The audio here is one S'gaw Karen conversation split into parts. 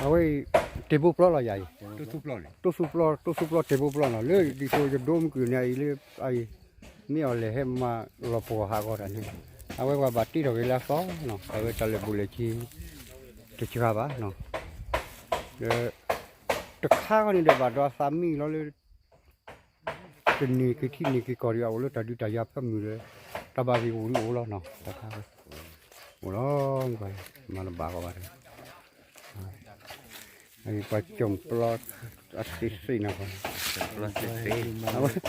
အဝဲအံၤ တ့ဘိပျီလီၤယၤအံၤ, တိၢ်သူပျီ တိၢ်သူပျီတ့ဘိပျီနီၤ လၢဒ်သိးယဒိမုၢ်ကွံာ်န့ၣ်အံၤလၢ အံၤ မ့ၢ်အီၤလဲၤဟဲမၤလီၤပှီၤဟးဂီၤတၢ်န့ၣ် အဝဲပှၤဘၣ်တ့ထီၣ်က့ၤလၢအသီနီၤ အဝဲတၢ်လၢာ်ဘူၣ်လၢာ်စ့ တစှၤဘၣ်နီၤ ဒီး တခါခီန့ၣ်ဒီးဘၣ်ဒီးအသးမံလီၤလၢ တန့ၢ်က့ၤထံန့ၢ်က့ၤကီၢ်ဒီး အအိၣ်လၢတၢ်ဒုးတၢ်ယၤဖၢမုၢ်ဒီး တၢ်ဘၣ်ဂ့ၢ်အိၣ်လံအိၣ်လီၤနီၤ တၢ်ခါဝဲ အိၣ်လီၤ မၤတဘၣ်ကီးဘၣ်ဒီး ပှၤကၠီၣ်ပျီ အသ့သ့နီၤ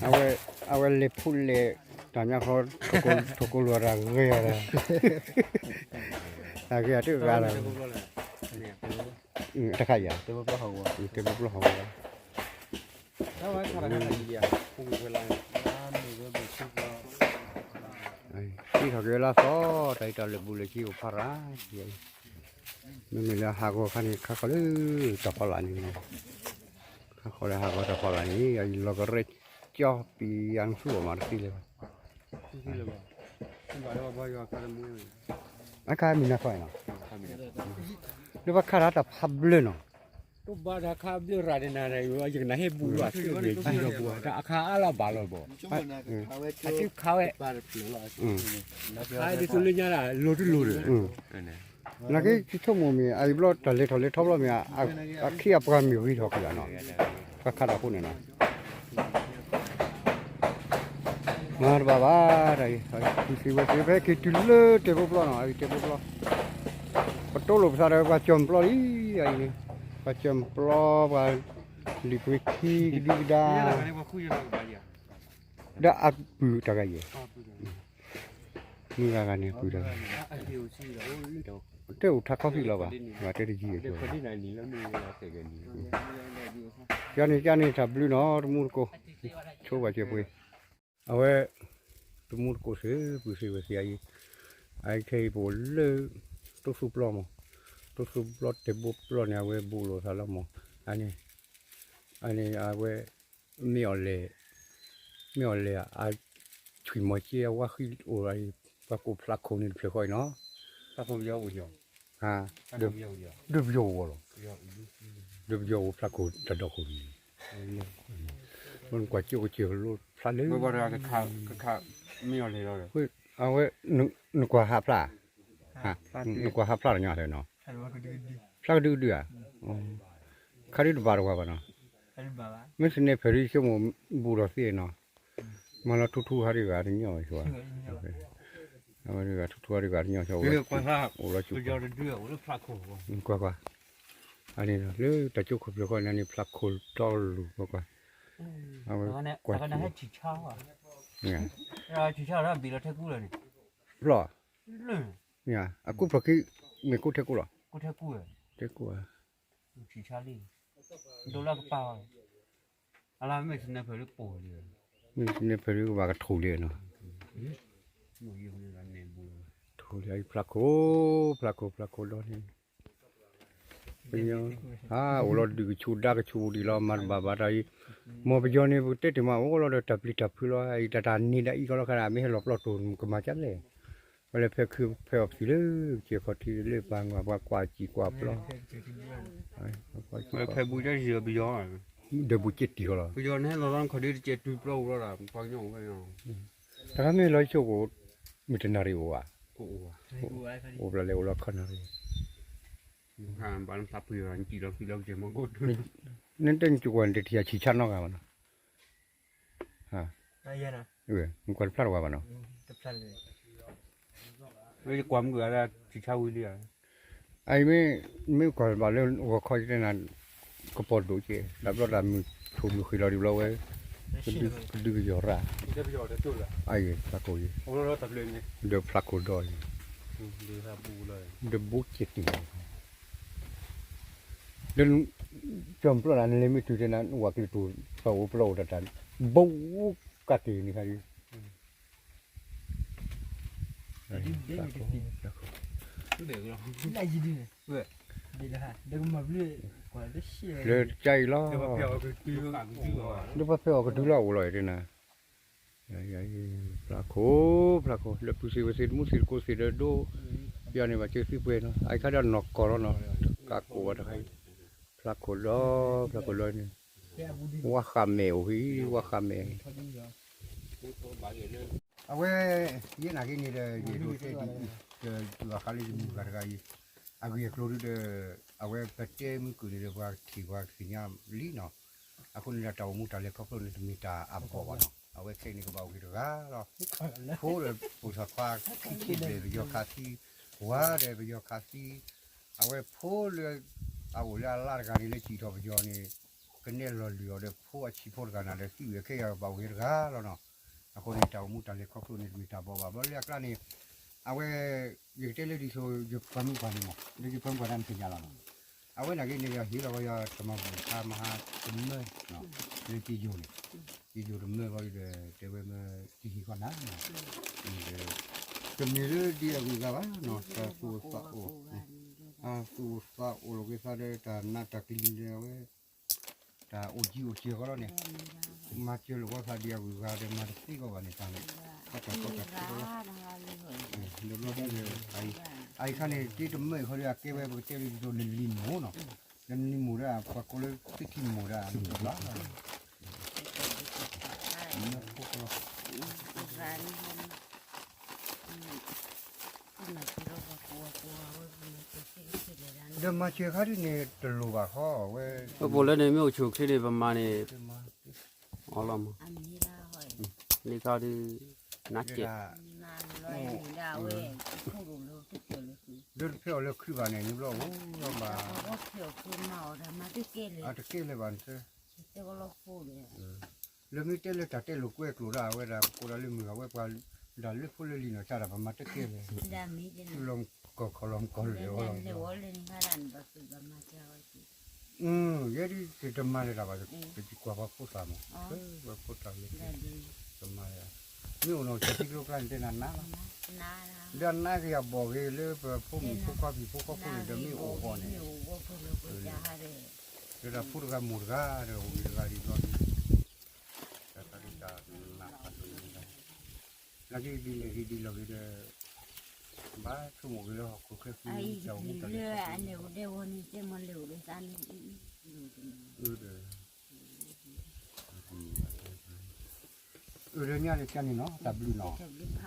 အဝဲ အဝဲလဲၤဖိလဲၤ တၢ်ညါဃီ ထိၣ်ကိလိာ်တၢ်ဂ့ၤအီၤဒီး တၢ်ဂ့ၤအတဂၤဒီး တခါယၤ တ့ဘိပျီဟးဂီၤ တ့ထီၣ်က့ၤလၢအသီ တၢ်အံၤတၢ်လၢာ်ဘူၣ်လၢာ်စ့အိၣ်ဖးရၤ မ့မ့ၢ်လၢဟးဂီၤခါန့ၣ် ခါဃီလၢတၢ်ဖီလာ်န့ၣ် ခါဃီလၢဟးဂီၤတၢ်ဖီလာ်န့ၣ် အလီၤကရဲကၠီပံၤအနသူၣ်အီၣ်မးတသ့လၢၤဘၣ် အခါမံၤနါခီနီၤ လၢဘၣ်ခါရၤတၢ်ဖးဘျၢနီၤ တဘၣ်တၢ်ခါဘျၢနီၤ ယကနၣ်ဟဲဘူးဘၣ် ယကနၣ်ဟဲဘူးဘၣ် တၢ်အခါအါလီၤဘၣ်လီၤဘၣ် ခါဝဲ ခါဒ်သိးလၢညါဒၣ် လိၤတလိၤဒီး နာ်က့ ယဆိကမိၣ်မ့ၢ် အအံၤဘျီတၢ်လဲၤထီၣ်လဲၤထီဘျီမ့ၢ် အခ့အပှၤမ့ၢ်ဂ့ၤထီၣ်က့ၤလီၤနီၤ ပှၤခးတၢ်အဃိန့ၣ်နီၤ မၤတဘၣ်ဘၣ် တၢ်အံၤ ပူၤသ့ဝဲသ့ ဖဲက့ၤတုၤလၢတဲာ်ဖိပျီနီၤ အအံၤတဲာ်ဖိပျီ ပတိလိာ်ပသးဒီးပှၤကၠီၣ်ပျီလံ အအံၤန့ၣ် ပှၤကၠီၣ်ပျီ ပှၤလံာ်ပှ့ၤခံကဒုကဒါ ဒီးအပုၢ်တဂၤယဲၢ် မုၢ်ဂၤဂၤန့ၣ် ပုၢ်တဂၤ တအိၣ်ထါခီဖံၣ်လီၤဘၣ် ဘၣ်တဲတယံၤ ကန့ၣ်ကန့ၣ် တၢ်ဘျုးနီၤ တမူတကိး ဆိပှၤစဲပှ့ၤ အဝဲ တမူတကိးသ့ ပုၢ်သ့ဝဲၢ်သ့အံၤ အခဲအံၤပအိၣ်လၢ တိၢ်သူပျီမး တိၢ်သူပျီတဲာ်ဘိပျီန့ၣ် အဝဲဘူးလိာ်သးလီၤမး အန့ၣ် အန့ၣ်အဝဲ မ့ၢ်အီၤလဲၣ် မ့ၢ်အီၤလဲၣ် အဆွံၣ်မီၤက့အဝါဃံအိၣ် ပှၤကိးဖျးခိၣ်န့ၣ်တဖျၢၣ်ဃီအံၤနီၤ ဒၢပယီၤအိၣ်လီၤ ဒၢပယီၤအိၣ်ဖျးခိၣ်တၢ်ဒီခိၣ်န့ၣ် ကွၢ်ကၠိကစၢၢ်လိဖျးလၢ အဝဲ နကွၢ်ဟးဖျါ နကွၢ်ဟးဖျါတညီနီၤ ဖျါကဒုကဒုဧါ ခါဒုတဘၣ်တဝၤဘၣ်နီၤ မ့ၢ်သန့ၤဖဲးဒုဆိကမိၣ်ဘူးဒီးသ့နီၤ မၤလီၤထူထူဟးဒုဂၤတညီဘၣ် အဝဲဒုဂၤထူထူဟးဒုဂၤတညီ အိၣ်လီၤ ကွၢ်ကွၢ် အန့ၣ်လၢတၢ်ကၠိခိၣ်ဖျၢၣ်ဃီန့ၣ်န့ၣ် ဖျးခိၣ်ဒီလူၤကွၢ်ကွၢ် အဝဲကွၢ်ကၠိ ဖျီၣ် အကူဖျီၣ်ခံ မ့ၢ်ကူထဲကူလီၤ ထဲကူဧါ မ့ၢ်န့ၣ်ဖဲဒုကဘၣ်ကထိၣ်လံနီၤ ထိၣ်လံဖျးခိၣ် ဖျးခိၣ်ဖျးခိၣ်ဒီန့ၣ် ပညီ ဟးအိၣ်လီၤဒုးကဆူးဒါကဆူးဒံးလီၤ မၤတဘၣ်ဘၣ်တၢ်အံၤ မ်ပယီၤန့ၣ် ပကတဲတ့ၢ်မးအိၣ်လီၤဒီးတၢ်ပျံၤတၢ်ဖုးလီၤ အံၤတၢ်တၢ်န့ၢ်ဒၣ်အံၤကီလီၤခါဒၣ် မ့ၢ်ဟဲလီၤပျီတိၢ်ကမၤကလဲၣ် ပှၤလဲၤဖဲခုဖဲအီၣ်ပသံးလၢကစၢၢ်ခီၣ်ထံးလၢပှၤငါပှၤကွၢ်စံၣ်ကွၢ်ပျီ ဖဲဘူးကယီၤ ဒီးဘူးက့တံၢ်ဃီလီၤ ပယီၤန့ၣ်ဟဲလီၤလီၤခီၣ်ဒ့တကဲတုၤပျီအိၣ်လီၤဒၣ် ပှၤကညီအိၣ်ဝဲ တၢ်ခါမ့ၢ်လီၤဆိကမိၣ် မုၢ်တနၣ်ရံၣ်အိၣ်ဧါ အိၣ်ဘၣ်လဲၣ်အိၣ်လီၤခီၣ်နၣ်ရံၣ် နတဲနကကွၢ်နတထံၣ်အဆံးဆါနီတဂၤဘၣ်နီၤ နကွၢ်တဖျါတဂၤဘၣ်နီၤ ကွၢ်မုၢ်ဂၤဆံးဆါဝံၤလံ အအံၤမ့ၢ် မ့ၢ်ကွၢ်ဘၣ်လၢဂီၤခီယတဲနၤ ကပီၤဒိၣ်က့ တၢ်ဘျီတၢ်မုၢ်ဆိၣ်မုၢ်ဃ့လီၤဒံးဘျီဝဲ ကဒုကယီၤရၣ် အအံၤဖျးခိၣ်အံၤ ဒီးဖျးခိၣ်ဒီးအံၤ ဒီးဘူးက့တံၢ် ဒီး ကၠီၣ်ပျီနၤ နလဲၤမ့ၢ်တုၤတဲနၤ နဝၤကျဲၤတူၢ် ပှၤအိၣ်ပျီအိၣ်တၢ်တၢ် ဘူးကတ့ၢ်န့ၣ်ခါဒ် လၢတၢ်အံၤလီၤ လၢပှၤဖဲအီၣ်ကဒုလီၤအိၣ်လီၤတဲနၤ ဖျးခိၣ် ဖျးခိၣ် လၢပုၢ်သ့ၣ်ဝဲၢ်သ့ၣ်တမူသ့ၣ်တကိးသ့ၣ်ဒီးဒိၣ် ယၤန့ၣ် ဘၣ်က့ၤသံပှဲၤနီၤ အအံၤခါဒီးနီၢ်ကီၢ်လီၤနီၤ တကးကိးဘၣ်တခါအံၤ ဖျါခိၣ်ဒီ ဖျါခိၣ်ဒီန့ၣ် ဝါဃးမဲာ်အိၣ်ဟံၣ် ဝါဃးမဲာ် အဝဲ ယဲနာ်က့န့ၣ်ဒီး ယအဲၣ်ဒိးတဲဒ်အံၤ ဒီးယွၤဃးလၢယမုၢ်ဂၤတဂၤအံၤ အဂ့ၢ်အကျိၤဒ်ဒီး အဝဲပတဲမုၢ်ကုၢ်န့ၣ်ဒီး ပှၤထံၣ်ပှၤသ့ၣ်ညါလံနီၤ အဃိန့ၣ်ဒီး တၢ်အိၣ်မူတၢ်လဲၤခီဖျိန့ၣ် တမ့ၢ်တၢ်အဘီၣ်ဘၣ်နီၤ အဝဲခဲအံၤန့ၣ် ကဘၣ်အိၣ်က့ၤတဂၤလီၤ ဖိဒီးပိာ်ထီၣ်ခွါခံဘျဲၣ် ပယီၤခးသံ ဝၤဒီးပယီၤခးသံ အဝဲဖိလၢ အအိၣ်လၢအလါတဂၤန့ၣ် လၢစံၣ်ထီၣ်ပယီၤန့ၣ် ကနဲလီၤလုၢ်အီၤဒီး ဖိအဆံးဖိတဂၤနၤဒီး သံဝံၤခဲအံၤကဘၣ်အိၣ်က့ၤတဂၤလီၤနီၤ အဃိန့ၣ် တၢ်အိၣ်မူတၢ်လဲၤခီဖျိန့ၣ် တမ့ၢ်တၢ်ဘီၣ်ဘၣ် ဘျီလၢအကျါန့ၣ် အဝဲ ယကတဲလၢဒ်သိး ယပှၤမုၣ်ပှၢ်န့ၣ်မး လၢယပှၤမုၣ်ပှၢ်န့ၣ် မ့ၢ်သ့ၣ်ညါလီၤနီၤ အဝဲနာ်က့န့ၣ် ယဟ့ၣ်လီၤဝဲယတမၤဘူၣ်တခါမဟါတမၢ လၢက့ယိၤန့ၣ် က့ယိၤတမၢဘၣ်ဒီး တဲဝဲမၢ ကဟ့ၣ်ကီးနၤ တမ့ၢ်လၢဒ်အဂုၤအဂၤဘၣ်နီၤ တၢ်သူၣ်အိၣ်သးအိၣ် သူၣ်အိၣ်သးအိၣ်လိာ်က့ၤသးဒီး တၢ်နးတၢ်ကလံၤဒီးအဝဲ တၢ်အိၣ်ကံအိၣ်စဲၤဃီလီၤန့ၣ် မၤစၢၤလိာ်ကီးသးဒ်အဂုၤအဂၤဒီး မၤတသ့ကီးဘၣ်န့ၣ် တၢ်န့ၣ် တၢ်ကီတၢ်ခဲလီၤ ဒီးဘျီဒ်န့ၣ် အအံၤခါန့ၣ် တ့တမၢအံၤဃီဒီး အကဲဝဲပကတဲလၢဒ်သိးနလံၤမိၢ်နီၤ နလံၤမိၢ်ဒီး ပှၤကိးလၢသ့ၣ်ထံမိၢ်ဒီး နလံၤဘၣ် ဒီးမၤစၢၤခါဒ်န့ၣ် တလိၣ်ဘၣ်ဃီဝဲ ပပိာ်လၢန့ၣ် မ့ၢ်အိၣ်ဆူၣ်အိၣ်ချ့န့ၣ် ပမၤန့ၣ် အီလီၤမး လံခါဒ် နးကဲး လၢတဖျဲၣ်အီၤလၢခုၣ်ဘၣ်န့ၣ် နဘျီအိၣ်လီၤဘၣ် အတကဲလၢၤဘၣ်န့ၣ် လၢမ့ၢ်တဲလၢတၢ်တဲလိာ်ကွဲကျိာ်ဒၣ်ဝဲဒၣ် ပကိးဒၣ်လၢမုၢ်ဂၤဝဲပှၤ ဒၣ်လၢဖိလၢလံၤနီၤ ကၢ်ဒၣ်ပမၤတကဲလၢၤ လီၤကီၢ်ခီၣ်လီၤမကီၢ်လၢာ်ဝဲလီၤ ယဲဒ်ယတမၤလၢၤတၢ်ဘၣ် ပကွၢ်ပှၤဖိသၣ်မး ပှၤဖိသၣ်လၢ တမၤလၢၤ မ့ၢ်အိၣ်နီၢ်ကၠီထံကျိကျါန့ၣ် တဲနၤနးလီၤ လၢအနးက့ၤအဘီၣ်ဂ့ၤလၢပဖိမုၣ်ဖိခွါဖံးဖိဃီဖိန့ၣ်ဒီးမ့ၢ်အိၣ်ဃီန့ၣ် လၢတၢ်ဖိတဂၤမိၢ်တဂၤဒီးအိၣ်ဂ့ၤတဂၤဒ်ဘျီန့ၣ် တၢ်တၢ်တၢ်နးဖးဒိၣ်န့ၣ် နာ်က့ဒ်လဲၣ်ဂ့ၤဒ်လီၤဂ့ၤဒီး ဘၣ်ဆိကမိၣ်ဂ့ၤလၢဟီၣ်ခိၣ်ချၢဃံတၢ်အိၣ်မူတၢ်လဲၤခီဖျိ အလဲၤအိၣ်ဒဲဝီန့ၣ် တဲမၤလဲၤအိၣ်ဒီးသးန့ၣ် အၢ အၢ ဒီးညါန့ၣ်ကန့ၣ်နီၤ တၢ်ဘျုးနီၤ